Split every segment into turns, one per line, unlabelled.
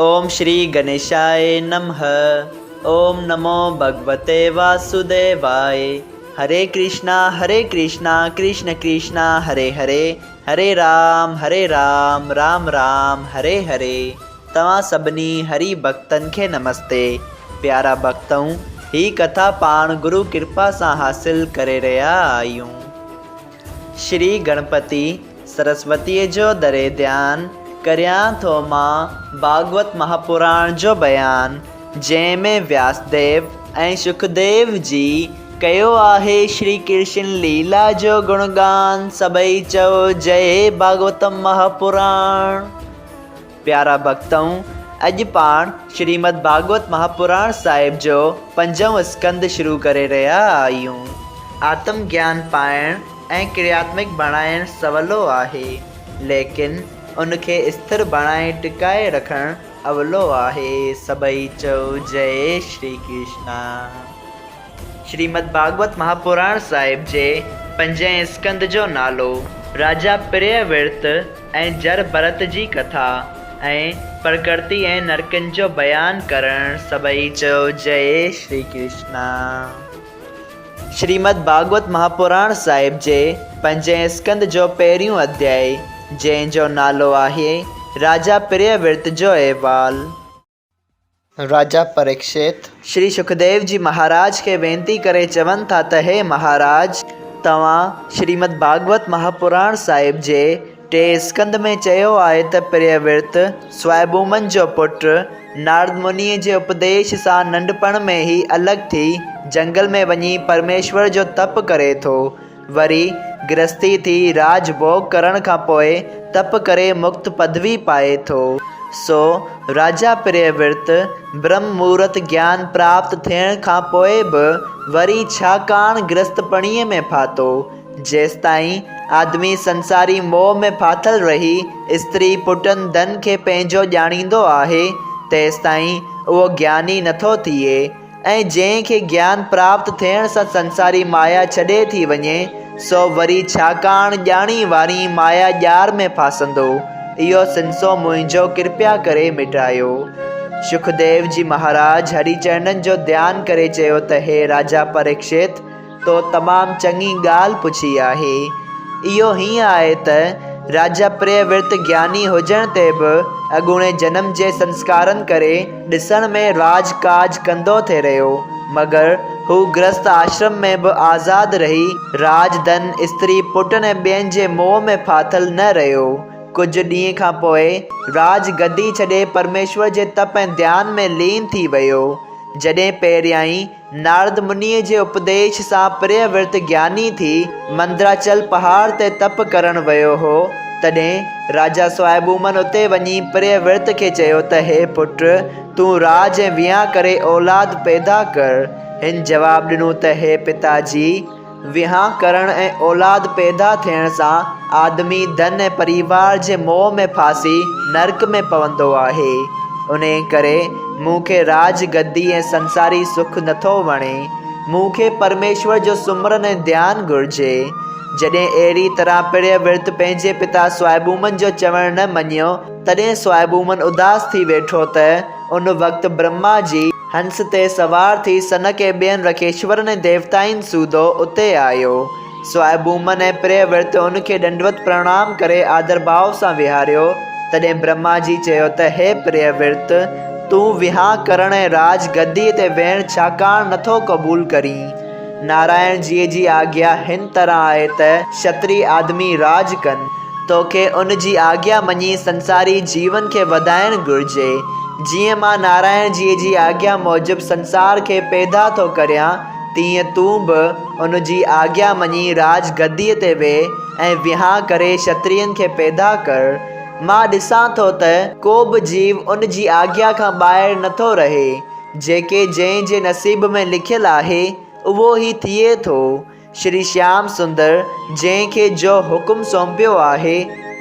اوم شري گنيشاء نمھ اوم نمو ڀڳوتي واسوديواء هري ڪرشنا هري ڪرشنا ڪرشن ڪرشنا هري هري هري رام هري رام رام رام هري هري توهان سڀني هري ڀڳتن کي نمستي پيارا ڀڳتؤ هي ڪٿا پاڻ گرو ڪرپا سان حاصل ڪري رهيا آهيون. شري گڻپتي سرسوتيء جو دري ڌيان، ڪريان ٿو مان ڀاڳوت مهاپراڻ جو بيان، جنهن ۾ وياسديو ۽ شڪديو جي ڪيو آهي شري ڪرشن ليلا جو گڻگان، سڀئي چئو جئي ڀاڳوتم مهاپراڻ. پيارا ڀڳتؤ! اڄ پاڻ شريمد ڀاڳوت مهاپراڻ صاحب جو پنجون اسڪنڌ شروع ڪري رهيا آهيون. آتم گيان پائڻ ۽ ڪرياتمڪ بڻائڻ سولو آهي، ليڪن ان کي اسٿر بڻائي ٽڪائي رکڻ اولو آهي. سڀئي چئو جئي شري ڪرشنا. شريمد ڀاڳوت مهاپراڻ صاحب جي پنجين اسڪنڌ جو نالو راجا پريه ورت ۽ جر ڀرت جي ڪٿا ۽ پرڪرتي ۽ نرڪن جو بيان ڪرڻ سڀئي چئو جئي شري ڪرشنا. شريمد ڀاڳوت مهاپراڻ صاحب جي پنجين اسڪنڌ جو پهريون اڌيائي جنهن جو نالو آهي راجا پريه ورت جو احوال. راجا پريڪشت شري شڪديو جي مهاراج کي وينتي ڪري چون ٿا ته هي مهاراج! توهان شريمد ڀاڳوت مهاپراڻ صاحب جي ٽئين اسڪنڌ ۾ چيو آهي ته پريورت، سوائبومن جو پٽ، نارد منيء جي اپديش سان ننڍپڻ ۾ ئي الڳ ٿي جنگل ۾ وڃي پرميشور جو تپ ڪري ٿو. وري گرهستي ٿي راڄ ڀوڳ ڪرڻ کان پوء تپ ڪري مڪت پدوي پائي ٿو. سو راجا پريورت برهم مورت گيان پراپت ٿيڻ کان پوء به وري ڇاڪاڻ گرهستپڻي ۾ ڦاٿو. جيستائين آدمي سنساري موهه ۾ ڦاٿل رهي استري پٽن ڌن کي پنهنجو ڄاڻيندو آهي، تيستائين اهو گياني نٿو ٿئي. ۽ جنهن کي گيان پراپت ٿيڻ سان سنساري مايا ڇڏي ٿي وڃي، سو وري ڇاڪاڻ ڄاڻي واڻي مايا ڄار ۾ ڦاسندو؟ اهو سنسو منهنجو ڪرپيا ڪري مٽايو. شڪديو جي مهاراج هريچرنن جو ڌيان ڪري چيو ته هي راجا پريڪشت! تو تمام چڱي ڳالهه پڇي آهي. اهو هيئن آهي ته راجا پريورت گياني هجڻ تي به اڳوڻي جنم جي سنسڪارن ڪري ڏسڻ ۾ راڄ ڪاڄ ڪندو ٿي رهيو، مگر هو گرهست آشرم ۾ به آزاد رهي راڄ ڌن، استري، پٽن ۽ ٻين جي موهه ۾ ڦاٿل نه رهيو. ڪجهه ڏينهن کان پوء راڄ گدي ڇڏي پرميشور جي تپ ۽ ڌيان ۾ لين ٿي ويو. جڏهن پهريائين نارد منيء جي اپديش سان پريورت گياني ٿي مندراچل پهاڙ تي تپ ڪرڻ ويو هو، تڏهن راجا سوائبومن اتي وڃي پريورت کي چيو ته هي پٽ! تون راڄ ۽ ويهان ڪري اولاد پيدا ڪر. هن جواب ڏنو ته هي پتا جي! وهانء ڪرڻ ۽ اولاد پيدا ٿيڻ سان آدمي ڌن ۽ پريوار جي موهه ۾ ڦاسي نرڪ ۾ پوندو آهي. انهيء ڪري مون کي راڄ گدي ۽ سنساري سک نٿو وڻي. مون کي پرميشور جو سمرن ۽ ڌيان گهرجي. جڏهن اهڙي طرح پريورت پنهنجي پتا سوائبومن جو چوڻ نه مڃيو، تڏهن سوائبومن اداس ٿي ويٺو ته ان وقت برهما جي هنس تي سوار ٿي سنڪ ۽ ٻين رکيشورن ۽ ديوتائن سوڌو اتي آيو. سوائبومن ۽ پريورت ان کي ڏنڊوت پرڻام ڪري آدرڀاء سان ويهاريو. تڏهن برهما جي چيو ته هي پريورت! تون وهانء ڪرڻ ۽ راڄ گديء تي ويهڻ ڇاڪاڻ نٿو قبول ڪرين؟ نارائڻ جيء جي آگيا هن طرح آهي ته شتري آدمي راڄ ڪن. توکي ان جي آگيا مڃي سنساري جيون کي وڌائڻ گهرجي. جيئن مان نارائڻ جيء جي آگيا موجب سنسار کي پيدا ٿو ڪريان، تيئن تون به ان جي آگيا مڃي راڄ گديء تي ويهه ۽ وهانء ڪري شترين کي پيدا ڪر. مان ڏسان ٿو ته ڪو به جيو ان جي آگيا کان ٻاهر نٿو رهي. جيڪي جنهن جي نصيب ۾ لکيل آهي، اهو ئي ٿئي ٿو. شري شيام سندر جنهن کي جو حڪم سونپيو آهي،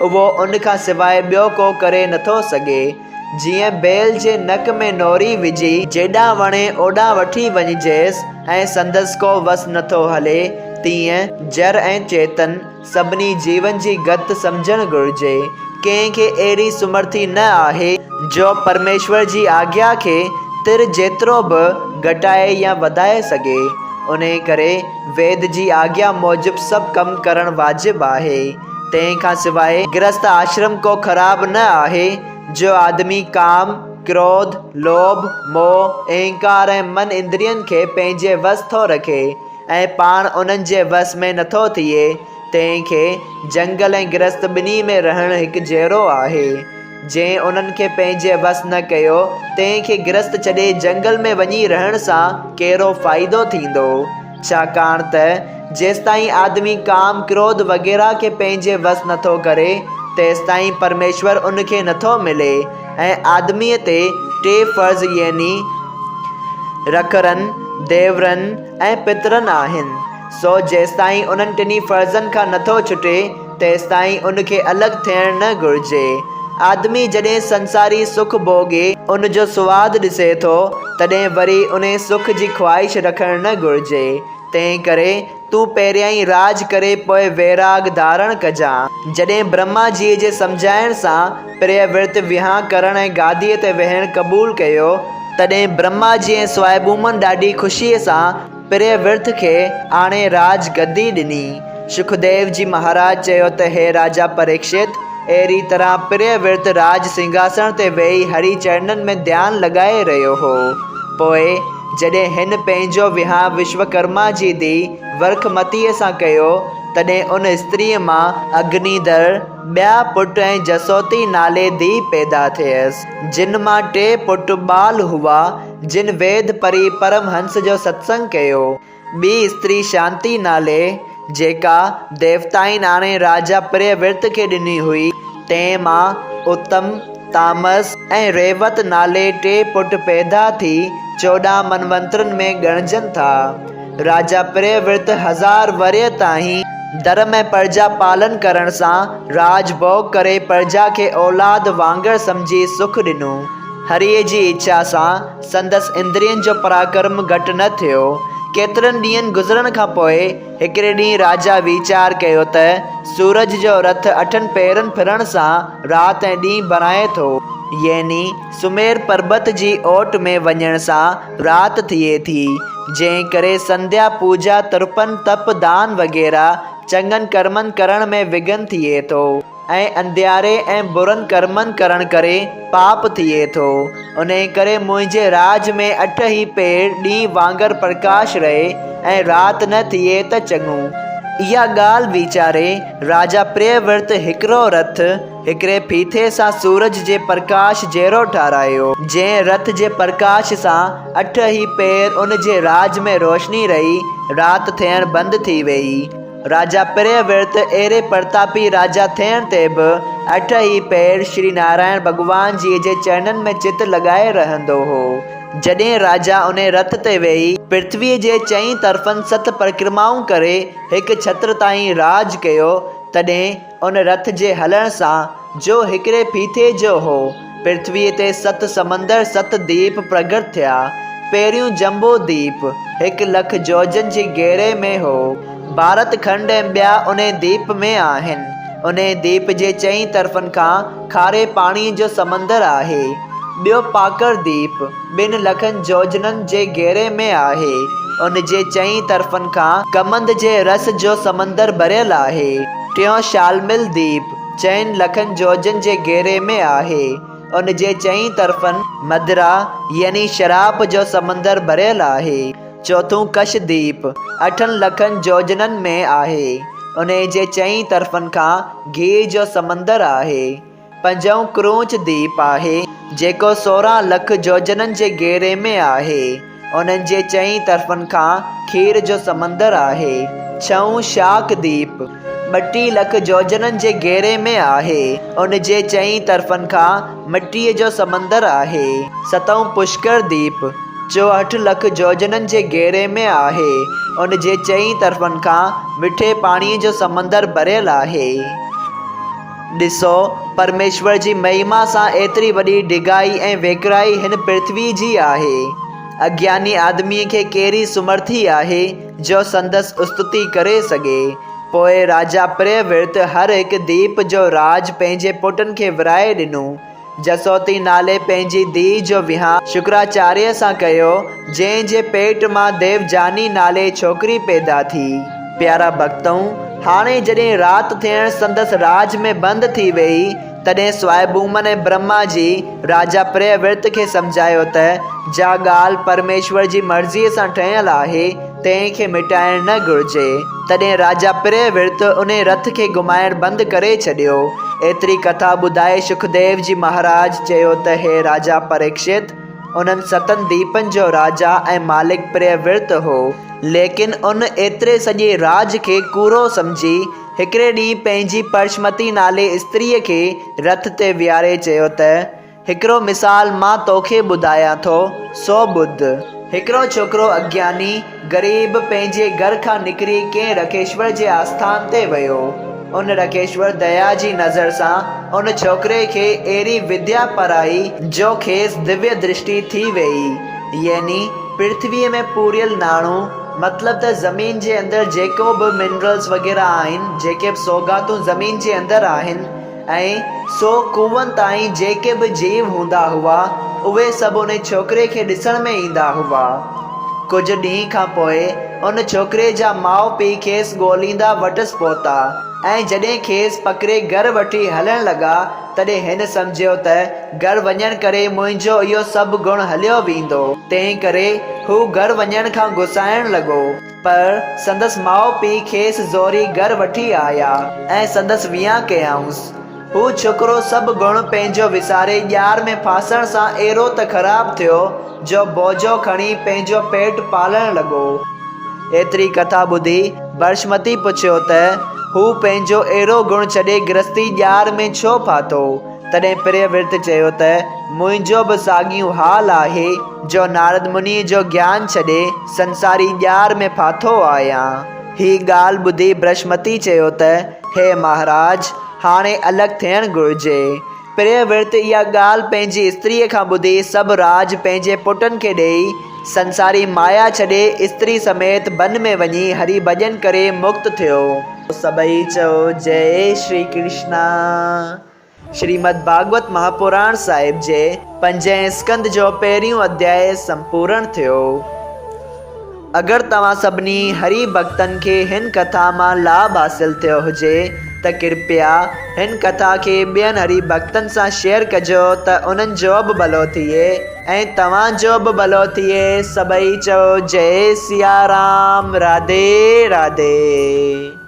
اهو ان کان سواء ٻيو ڪو ڪري نٿو سگهي. جيئن بيل جي نڪ ۾ نوري وجهي جيڏانهن وڻي اوڏانهن وٺي وڃجيس ۽ سندس ڪو وس نٿو هلي، تيئن جر ۽ چيتن سڀني جيون جي گت سمجهڻ گهرجي. ڪنهن کي اهڙي سمرٿي نه آهي، جو پرميشور جي آگيا کي تر جيترو به گهٽائي يا وڌائي سگهي. انهيء ڪري ويد جي آگيا موجب سڀ ڪم ڪرڻ واجب آهي. تنهن کان سواء گرهست آشرم ڪو خراب نه آهي، جو آدمي ڪام، ڪروڌ، لوڀ، موهه، اهنڪار ۽ من اندرين کي پنهنجي وس ٿو رکي ۽ پاڻ انهن جي وس ۾ نٿو ٿئي، تنهن کي جهنگل ۽ گرهست ٻنهي ۾ رهڻ هڪجهڙو آهي. جنهن انهن کي پنهنجي وس نه ڪيو، تنهن کي گرهست ڇڏي جهنگل ۾ وڃي رهڻ سان ڪهڙو فائدو ٿيندو؟ ڇاڪاڻ ته جيستائين آدمي ڪام، ڪروڌ وغيره کي پنهنجي وس نٿو ڪري، تيستائين پرميشور ان کي نٿو ملي ۽ آدميء تي ٽي فرض يعني رکرن، ديورن ۽ پترن آهن. سو جيستائين انهن ٽنهي فرضن کان نٿو ڇٽي، تيستائين ان کي الڳ ٿيڻ نه گهرجي. آدمي جڏهن سنساري سک ڀوڳي ان جو سواد ڏسي ٿو، تڏهن وري انهي سک جي خواهش رکڻ نه گهرجي. تنهن ڪري تون پهريائين راڄ ڪري پوء ويراڳ ڌارڻ ڪجان. جڏهن برهما جيء جي سمجهائڻ سان پريورت وهانء ڪرڻ ۽ گاديء تي ويهڻ قبول ڪيو، تڏهن برهما جي ۽ سوائبومن ڏاڍي خوشيء سان پريورت کي آڻي راڄ گدي ڏني. شڪديو جي مهاراج چيو ته هي راجا پريڪشت! اهڙي طرح پريورت راڄ سنگهاسڻ تي ويهي هري چرنن ۾ ڌيان لڳائي رهيو هو. پوء جڏهن هن پنهنجو وهانء وشوڪرما جي ڌيء ورکمتيء سان ڪيو، تڏهن ان استريء مان اگنيڌر، ٻيا پٽ ۽ جسوتي نالي ڌيء پيدا ٿيس، جن مان ٽي پٽ ٻال هئا، جن ويد پري پرم هنس جو ستسنگ ڪيو. ٻي استري شانتي نالي، جيڪا ديوتائن آڻي راجا پريورت کي ڏني هئي، تنهن مان اتم، تامس ۽ ريوت نالي ٽي پٽ پيدا ٿي 14 منونترن ۾ ڳڻجن ٿا. راجا پريورت هزار ورهيه تائين ڌرم ۽ پرجا پالن ڪرڻ سان راڄ ڀوڳ ڪري پرجا کي اولاد وانگر سمجهي سک ڏنو. هريء جي اڇا سان سندس اندرين جو پراڪرم گهٽ نه ٿيو. ڪيترن ڏينهن گذرڻ کان پوء هڪڙي ڏينهن راجا ويچار ڪيو ته سورج جو رٿ اٺن پهرن ڦرڻ سان رات ۽ ڏينهن بڻائي ٿو. يعني سمير پربت جي اوٽ ۾ وڃڻ سان رات ٿئي ٿي، جنهن ڪري سنڌيا پوڄا، ترپن، تپ، دان وغيره چڱن ڪرمن ڪرڻ ۾ وگهن ٿئي ٿو. ۽ انڌياري ۽ برن ڪرمن ڪرڻ ڪري پاپ ٿئي ٿو. انهيء ڪري منهنجي راڄ ۾ اٺ ئي پهر ڏينهن وانگر پرڪاش رهي ۽ رات نه ٿئي ته چڱو. اها ڳالهه ويچاري راجا پريورت هڪڙو رٿ هڪڙي ڦيٿي سان سورج جي پرڪاش جهڙو ٺاراهيو، جنهن رٿ جي پرڪاش سان اٺ ئي پهر ان جي راڄ ۾ روشني رهي، رات ٿيڻ بند ٿي ويئي. راجا پريورت اهڙي پرتاپي راجا ٿيڻ تي به اٺ ئي پهر شري نارائڻ ڀڳوان جيء جي چرنن ۾ چت لڳائي رهندو هو. جڏهن راجا انهي رٿ تي ويهي پرٿويء جي چئين طرفن ست پرڪرمائون ڪري هڪ ڇتر تائين راڄ ڪيو، تڏهن ان رٿ جي هلڻ سان، جو هڪڙي ڦيٿي جو هو، پرٿويء تي ست سمندر ست ديپ پرگهٽ ٿيا. پهريون جمبو ديپ، هڪ لک جوجن جي گهيري ۾ هو. ڀارت کنڊ ۽ ٻيا انهي ديپ ۾ آهن. انهي ديپ جي چئين طرفن کان کاري پاڻيء جو سمندر آهي. ٻيو پاڪر ديپ، ٻن لکن جوجنن جي گهيري ۾ آهي. ان جي چئين طرفن کان ڪمند جي رس جو سمندر ڀريل آهي. ٽيون شالمل ديپ، چئن لکن جوجن جي گهيري ۾ آهي. ان جي چئين طرفن مدرا يعني شراب جو سمندر ڀريل آهي. چوٿون ڪش ديپ، اٺن لکن جوجنن ۾ آهي. انهي جي چئين طرفن کان گيهه جو سمندر آهي. پنجون ڪرونچ ديپ آهي، جيڪو 16 لک جوجنن جي گهيري ۾ آهي. انهن جي چئين طرفن کان کير جو سمندر آهي. ڇهون شاڪ ديپ، 32 لک جوجنن جي گهيري ۾ آهي. ان جي چئين طرفن کان مٽيء جو سمندر آهي. ستون پشڪر ديپ، 64 لک جوجنن جي گهيري ۾ آهي. ان جي چئين طرفن کان مٺي پاڻيء جو سمندر ڀريل آهي. ڏسو، پرميشور جي مهما سان ايتري وڏي ڊگهائي ۽ ويڪرائي هن پرٿويء جي آهي. اگياني آدميء کي ڪهڙي سمرٿي آهي، جو سندس استتي ڪري سگهي؟ پوء راجا پريورت هر هڪ ديپ جو راڄ پنهنجي پٽن کي ورهائي ڏنو. جسوتي نالي پنهنجي ڌيء جو وهانء شڪراچاريه سان ڪيو، جنهن جي پيٽ مان ديوجاني نالي ڇوڪري پيدا ٿي. پيارا ڀڳتؤ! هاڻي جڏهن رات ٿيڻ سندس راڄ ۾ بند ٿي ويئي، تڏهن سوائڀومن ۽ برهما جي راجا پريورت کي سمجهايو ته، جا ڳالهه پرميشور جي مرضيء سان ٺهيل آهي، تنهن کي مٽائڻ نه گهرجي. تڏهن راجا پريورت انهي رٿ کي گهمائڻ بند ڪري ڇڏيو. ايتري ڪٿا ٻڌائي شڪديو جي مهاراج چيو ته هي راجا پريڪشت! انهن ستن ديپن جو راجا ۽ مالڪ پريورت هو. ليڪن ان ايتري سڄي راڄ کي ڪوڙو سمجهي، هڪڙي ڏينهن پنهنجي پرشمتي نالي استريء کي رٿ تي ويهاري چيو ته، هڪڙو مثال مان توکي ٻڌايان ٿو، سو ٻڌ. هڪڙو ڇوڪرو اگياني، غريب، پنهنجي گهر کان نڪري ڪنهن رکيشور جي آسٿان تي ويو. ان رکيشور ديا جي نظر سان ان ڇوڪري کي اهڙي وديا پرائي جو کيس دويه درشٽي ٿي ويئي. يعني پرٿويء ۾ پوريل ناڻو، مطلب ته زمين جي اندر جيڪو به منرلز وغيره آهن، جيڪي به سوغاتون زمين جي اندر آهن، ۽ سو ڪوئن تائين جيڪي به جيو هوندا هئا، اهي سڀ ان ڇوڪري کي ڏسڻ ۾ ايندا هئا. ڪجهه ڏينهن کان پوء ان ڇوڪري جا ماء پيء کيس ڳوليندا وٽس پهتا ۽ جڏهن کيس پڪڙي گهر وٺي هلڻ لڳا، تڏهن هن سمجهيو ته گهر وڃڻ ڪري منهنجو اهو سڀ گڻ هليو ويندو، تنهن ڪري هو گهر وڃڻ کان گسائڻ لڳو. پر سندس ماء پيء کيس زوري گهر وٺي آيا ۽ سندس ويان ڪيائونس. هو ڇوڪرو سڀ گڻ پنهنجو وساري ڄار ۾ ڦاسڻ سان اهڙو ته خراب ٿيو جو بوجو کڻي پنهنجو پيٽ پالڻ لڳو. ايتري ڪٿا ٻڌي برشمتي پڇيو ته، هو پنهنجو اهڙو گڻ ڇڏي گرهستي ڄار ۾ ڇو ڦاٿو؟ تڏهن پريورت چيو ته، منهنجو به ساڳيون حال آهي، جو نارد منيء جو گيان ڇڏي سنساري ڄار ۾ ڦاٿو آهيان. هي ڳالهه ٻڌي برشمتي چيو ته، هي مهاراج! هاڻي الڳ ٿيڻ گهرجي. پريورت اها ڳالهه پنهنجي استريء کان ٻڌي سڀ راڄ پنهنجي پٽن کي ڏيئي، سنساري مايا ڇڏي استري سميت بن ۾ وڃي هري ڀڄن ڪري مڪت ٿيو. سڀئي چئو جئي شري ڪرشنا. شريمد ڀاڳوت مهاپراڻ صاحب جي پنجين اسڪنڌ جو پهريون اڌيائي سمپورڻ ٿيو. اگر توهان سڀني هري ڀڳتن کي هن ڪٿا مان لاڀ حاصل ٿيو هجي ته ڪرپيا هن ڪٿا کي ٻين هري ڀڳتن سان شيئر ڪجو ته انهن جو به ڀلو ٿئي ۽ توهان جو به ڀلو ٿئي سڀئي چئو جئي سيارام راڌي راڌي.